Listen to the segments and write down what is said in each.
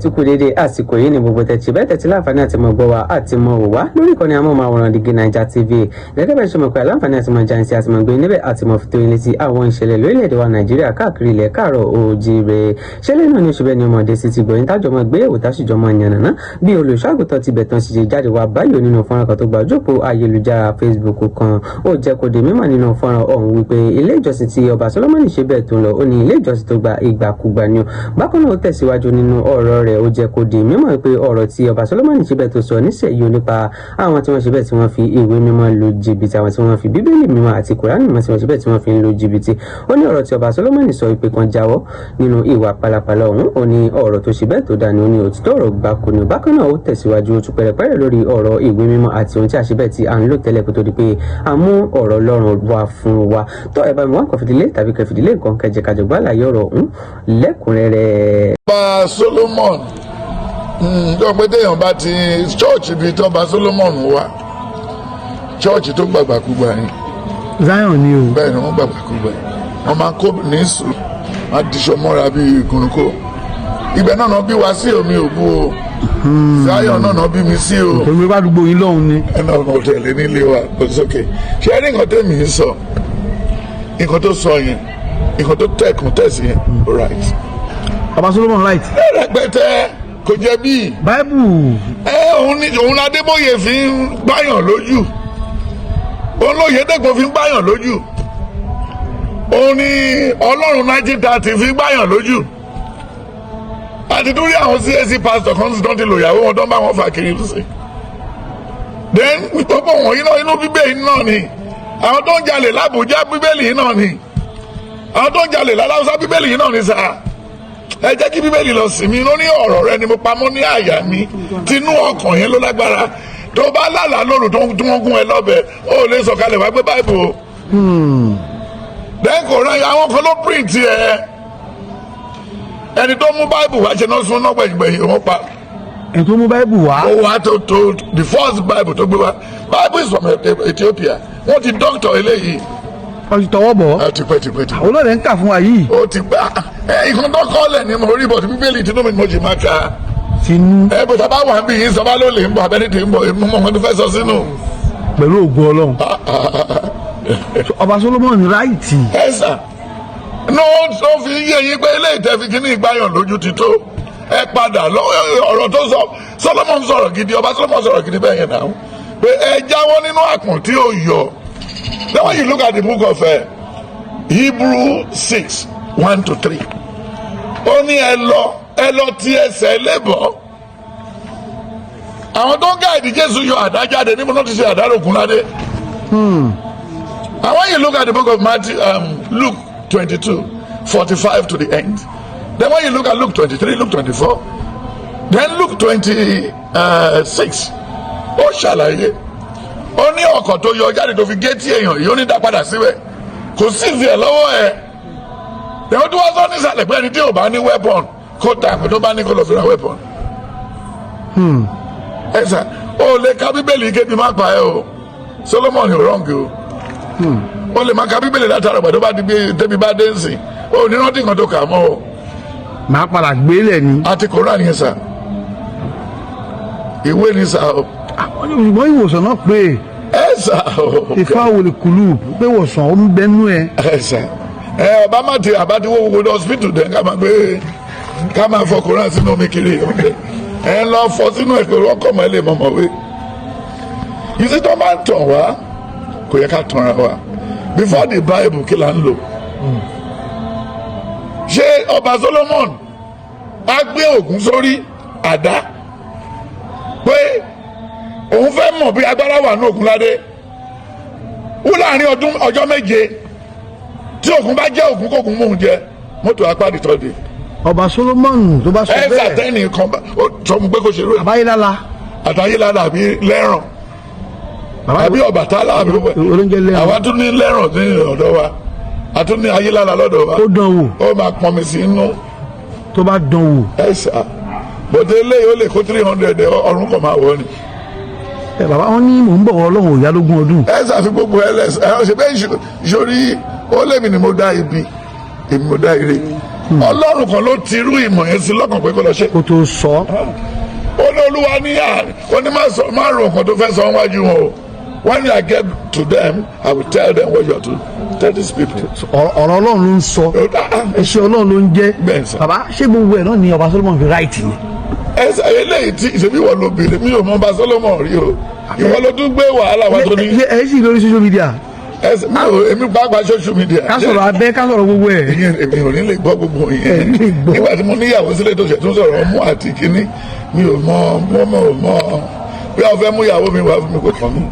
Tí kú dédé àsìkò yìí ní gbogbo tẹ̀tí bẹ́ẹ̀ tẹ̀tí láǹfààní àti mọ̀ gbọ́ wa àti mọ̀ wò wá lórí ìkànnì amóhùnmáwòrán Dígí Naija TV. Gẹ́gẹ́ bẹ́ẹ̀ ṣe mọ̀ pé aláǹfààní àti mọ̀ jàǹsí àti mọ̀ gbé níbẹ̀ àti mọ̀ fi tó yín létí àwọn ìṣẹ̀lẹ̀ lórílẹ̀‐èdè wa Nàìjíríà káàkiri ilẹ̀ káàrọ̀ oòjíire. Ṣẹlẹ̀ náà ní oṣù bẹ́ẹ̀ ni ọmọdé sì ti gbọ̀yìn tájọ mọ̀ gbé èwò tásìjọ mọ̀ yànnàná bí olùṣọ́àgùtàn ti bẹ̀ tán sì ṣe jáde wá báyìí nínú fọ́nrán kan tó gba ojókòó ayélujára Facebook kan. Ó jẹ́ kó di mímọ̀ nínú fọ́nrán ọ̀hún wípé ilé ìjọsìn tí ọba Solomoni ṣe bẹ́ẹ̀ tó ń lọ, ó ní ilé ìjọsìn tó gba ìgbàkúgbà ni ó. Bákan náà, ó tẹ̀síwájú nínú ọ̀rọ̀ rẹ̀, ó jẹ́ kó di mímọ̀ pé ọ̀rọ̀ tí ọba Solomoni ṣe bẹ́ẹ̀ tó sọ níṣẹ̀yí nípa àwọn tí wọ́n ṣe bẹ́ẹ̀ tí wọ́n fi ìwé mímọ́ lu jìbìtì, àwọn tí wọ́n fi Bíbélì mímọ́ àti Kùránì mímọ́ tí wọ́n ṣe bẹ́ẹ̀ tí wọ́n fi ń lu jìbìtì, ó ní ọ̀rọ̀ tí ọba Solomoni sọ pé kan jáwọ́ nínú ìwà pálapàla ọ̀hún, ó ní ọ̀rọ̀ tó ṣe bẹ́ẹ̀ tó dání, ó ní òtítọ́ ọ̀rọ̀ gbáko ni. Bákan náà, ó tẹ̀síwájú, ó tú pẹ̀rẹ̀pẹ̀rẹ̀ lórí ọ̀rọ̀ ìwé mímọ́ àti ohun tí a ṣe bẹ́ẹ̀ tí à ń lò tẹ́lẹ̀ kó tó di pé a mú ọ̀rọ̀ Ọlọ́run wá fún wa. Tó ẹ bá mi wá nǹkan fìdílé tàbí kẹfìdílé nǹkan kẹjẹ kájọgbá àlàyé ọ̀rọ̀ ọ̀hún lẹ́kùnrẹ́rẹ́. Ọba Solomon tó pé téèyàn bá ti church bíi tọ́ba Solomon wá, church tó gbàgbàkúgbà yẹn. Zion ni o. Bẹ́ẹ̀ ni, wọ́n gbàgbàkúgbà. Wọ́n máa kó ní sùn, wọ́n á diṣọ mọ́ra bíi ìgúnnukó. Ibẹ̀ náà náà bí wá sí omi òbu o. Zion náà náà bí mi sí o. Torí bá dùgbò yín lọ́hùn ni. Ẹnà ọmọ tẹ̀lé nílé wa kò sókè. Ṣé ẹni nǹkan tẹ̀mí ń sọ, nǹkan tó sọ yẹn, nǹkan tó tẹ̀kùn tẹ̀sí yẹn, right? Ọba Solomon right. Rẹpẹtẹ, kò jẹ́ bíi. Báíbù. Ẹ òun ni òun ládébóyè fi ń gbáyàn lójú, òun lóyèdèpọ̀ fi ń gbáyàn lójú, òun ni Ọlọ́run 1930 fi ń gbáyàn lójú. Àti torí àwọn CAC pastor kan sì tán ti lò ìyàwó wọn tó ń bá wọn fà kiri sí. Then gbogbo wọ̀nyí náà, inú Bíbélì náà ni. Àwọn tó ń jalè lábùjá, Bíbélì yìí náà ni. Àwọn tó ń jalè láláùsá, Bíbélì yìí náà ni. Sáà ẹ jẹ́ kí Bíbélì lọ sí mi ló ní ọ̀rọ̀ rẹ ni mo pamọ́ ní àyà mi. Tinú ọkàn yẹn ló lágbára. Tó bá lálàá lóru tó ń tí wọ́n gún ẹ lọ́bẹ̀, ó lè sọ̀kalẹ̀ wá gbé Báìbù o. Then kò rán àwọn kan ló print ẹ. Ẹni tó mú Báìbù wá ṣe náà sún náà gbẹ̀yìngbẹ̀yìn, wọ́n pa. Ẹni tó mú Báíbù wá. Ó wá tó the first Bible tó gbé wá, Bible is from Ethiopia. Wọ́n ti doctor eléyìí. Wọ́n ti tọwọ́ bọ̀. Ẹ ti pẹ́, ti pẹ́, ti pẹ́. Àwọn olóòrè ń kà fún wa yìí. Ó ti pẹ́. Ẹ ìkan tó kọ́lẹ̀ ni mo rí bọ̀ tí Bíbélì tinú mi ni mo sì máa ka. Tinú. Ẹ bó sábà wà bí yìí sọba ló lè ń bọ̀, abẹ́ni tí ń bọ̀, èmi mọ̀ nǹkan tó fẹ́ sọ sínú. Pẹ̀lú ògùn Ọlọ́run, ọba Solomon right. Ẹ sà ní ó fi yé yín pé ilé ìtẹ́fi kíní ìgbáyàn lójú ti tó. Ẹ padà lọ ọ̀rọ̀ tó sọ. Solomon sọ̀rọ̀ gidi, ọba Solomon sọ̀rọ̀ gidi bẹ́ẹ̀ yẹn náà pé ẹ jáwọ́ nínú àpọ̀n tí ó yọ. Then when you look at the book of Hebrew 6:1 to 3, ó ní ẹ lọ tí ẹsẹ̀ lébọ̀. Àwọn tó ń guide Jésù yọ àdá jáde níbo náà ti ṣe àdá lògùn ládé. And when you look at the book of Matthew, Luke 22:45 to the end. Then when you look at Luke 23, Luke 24, then Luke 26, ó ṣàlàyé. Ó ní ọkọ̀ tó yọ jáde tó fi gé tí èèyàn yìí, ó ní dá padà síbẹ̀. Kò sí ìfì ẹ̀ lọ́wọ́ ẹ̀. Ẹ̀wọ́n tó wá sọ nísàlẹ̀ pé ẹni tí ò bá ní weapon, kó ta àpò tó bá ní kó lọ fi ra weapon. Ẹ sà, ó lè ka Bíbélì kébi má pa ẹ o. Solomon ò wrong o. Ó lè máa ka Bíbélì látara ìgbà tó bá di bí débi bá dé nsìn, ó ní rántí nǹkan tó kà mọ́ o. Màá padà gbélé ni. Àti Koran yẹn sà, ìwé ni sà o. Ṣùgbọ́n ìwòsàn náà pé. Ẹ sà o. Ifá wòlé kùlù pé ìwòsàn ó ń bẹnu ẹ. Ẹ sà, ẹ ọba má ti àbá ti wó gbogbo hospital dẹ̀, ká máa gbé, ká máa fọ Koran sínú omi kiri. Ẹ lọ fọ sínú ẹ pé ọkọ mọ ẹ lè mọ̀mọ́ wé yìí sí. Tó máa ń tàn wá, kò yẹ ká tanra wa. Before the Bible, kí la ń lò? Ṣé ọba Solomon á gbé Ògún sórí àdá pé òun fẹ́ mọ̀ bí agbára wà ní Ògúnládé wú láàrin ọdún ọjọ́ 7? Tí Ògún bá jẹ́ Ògún, kógun mú un jẹ mọ́tò apá dìtọ́dì. Ọba Solomon tó bá sọ ẹ bẹ́ẹ̀. Sàtẹ́nì kan bá ó sọ fún pé kó ṣe rú ẹ̀. Àbáyélála. Àtàyélára àbí lẹ́ràn Bàbá àbí Ọbàtálá àbí gbogbo ẹ̀. Olóúnjẹ lẹ́ràn. Àwa tún ní lẹ́ràn ní ọ̀dọ̀ wa, a tún ní ayélára lọ́dọ̀ wa. Ó dán wò. Ó máa pọnmi sí inú. Tó bá dán wò. Ẹ sà, bọ̀dé eléyìí ó lè kó 300 ọ̀run kan máa wọ̀ ni. Ẹ bàbá, wọn ní mò ń bọ̀, Ọlọ́run ò yá lógún ọdún. Ẹ sà, fi gbogbo ẹ lẹ ẹ ṣe bẹ́ẹ̀ sórí. Ó lémi ni mo dá ibi, èmi mo dá ire. Ọlọ́run kan ló ti rú ìmọ̀ yẹn sí lọ́kàn pé kó lọ ṣe. Kó tó sọ. Ó ní Olúwa ní à ó ní má sọ, má ro nǹkan tó fẹ́ sọ wájú wọn o. When I get to them, I will tell them what you are to tell these people. Ọ̀rọ̀ Ọlọ́run ló ń sọ, iṣẹ́ Ọlọ́run ló ń jẹ́. Bẹ́ẹ̀ sà. Bàbá, ṣé gbogbo ẹ̀ náà ni ọba Solomon fi right ni? Ẹsẹ eléyìí tí ìṣèbí wọ ló bèrè, mi ò mọ bá Solomon rí o. Ìwọ ló tún gbé wàhálà wá tó ní. Ẹ ẹ sì lórí social media. Ẹsẹ mi ò, èmi pàápàá social media. Ká sọ̀rọ̀ abẹ́, ká sọ̀rọ̀ gbogbo ẹ̀. Ìyẹn èmi ò ní lè gbọ́ gbogbo Ẹ yẹn. ní lè gbọ́. Nígbà tí mo níyàwó sílé tó ṣe tún sọ̀rọ̀ ọmú àti kínní, mi ò mọ mọ mọ mọ bí wọ́n fẹ́ mú ìyàwó mi wá fún mi, kò kàn mí.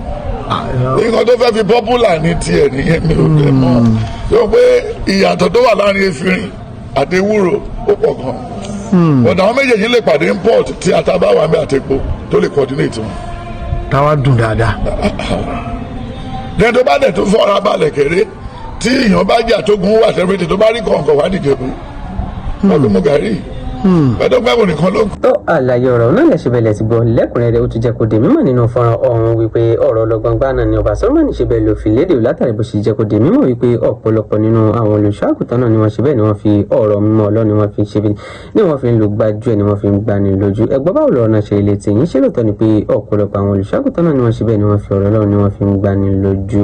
Nǹkan tó fẹ́ fi popular ní tiẹ̀ nìyẹn, mi ò fẹ́ mọ̀. Yóò pé ìyàtọ̀ tó wà láàrin efinrin àti ewúro ó pọ̀ gan, but àwọn méjèèjì lè pàdé import tí ata bá wà ní àtẹ̀pọ̀ tó lè coordinate wọn. Táwa dùn dáadáa. Then tó bá dẹ̀ tó fọ́ra balẹ̀ kéré tí èèyàn bá jà tó gun wà tẹ́lifíṣẹ̀ tó bá rí kọ̀ǹkọ̀ wá nìjẹ̀bú, wọ́n fi mú gàrí pẹ̀lú nìkan ló ń Tó àlàyé ọ̀rọ̀ náà lẹ́sẹ̀ bẹ̀lẹ̀ ti gbọ́ lẹ́kùnrẹ́rẹ́. Ó tún jẹ́ kó di mímọ̀ nínú fọ́nrán ọ̀hún wípé ọ̀rọ̀ ọlọ́gbọ́n gbá náà ni ọba Solomoni ṣe bẹ́ẹ̀ ló fi léde látàrí bó ṣe jẹ́ kó di mímọ̀ wípé ọ̀pọ̀lọpọ̀ nínú àwọn olùṣọ́ àgùntàn náà ni wọ́n ṣe bẹ́ẹ̀ ni wọ́n fi ọ̀rọ̀ mímọ́ Ọlọ́run ni wọ́n fi ṣe bí ni wọ́n fi ń lo gbájú ẹ̀ ni wọ́n fi ń gbani lójú. Ẹgbọ́n, báwo lọ̀rọ̀ náà ṣe lè tì yín? Ṣé lóòótọ́ ni pé ọ̀pọ̀lọpọ̀ àwọn olùṣọ́ àgùntàn náà ni wọ́n ṣe bẹ́ẹ̀ ni wọ́n fi ọ̀rọ̀ Ọlọ́run ni wọ́n fi ń gbani lójú?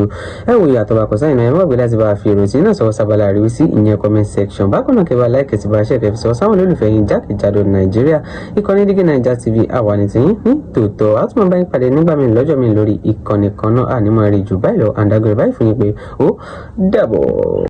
Ẹ wo ìyàtọ̀ bá kọ sáyìn náà. Ẹ má gbàgbé láti bá a fi èrò tí náà sọ̀rọ̀ sábàlá àríwísí, ìyẹn comment section. Bákan náà, kẹ́ bá like, ti bá a ṣe kẹ́ fi sọ sáwọn olólùfẹ́ yín jákèjádò Nàìjíríà. Ìkànnì Dígí Naija TV, àwa ní tiyín ní tòótọ́. A tún máa bá yín pàdé nígbà míì, lọ́jọ́ míì, lórí ìkànnì kan náà. Ànímọ́ rí jù báyìí lọ, àǹdàgbèrè báyìí fún yín pé ó dàbọ̀.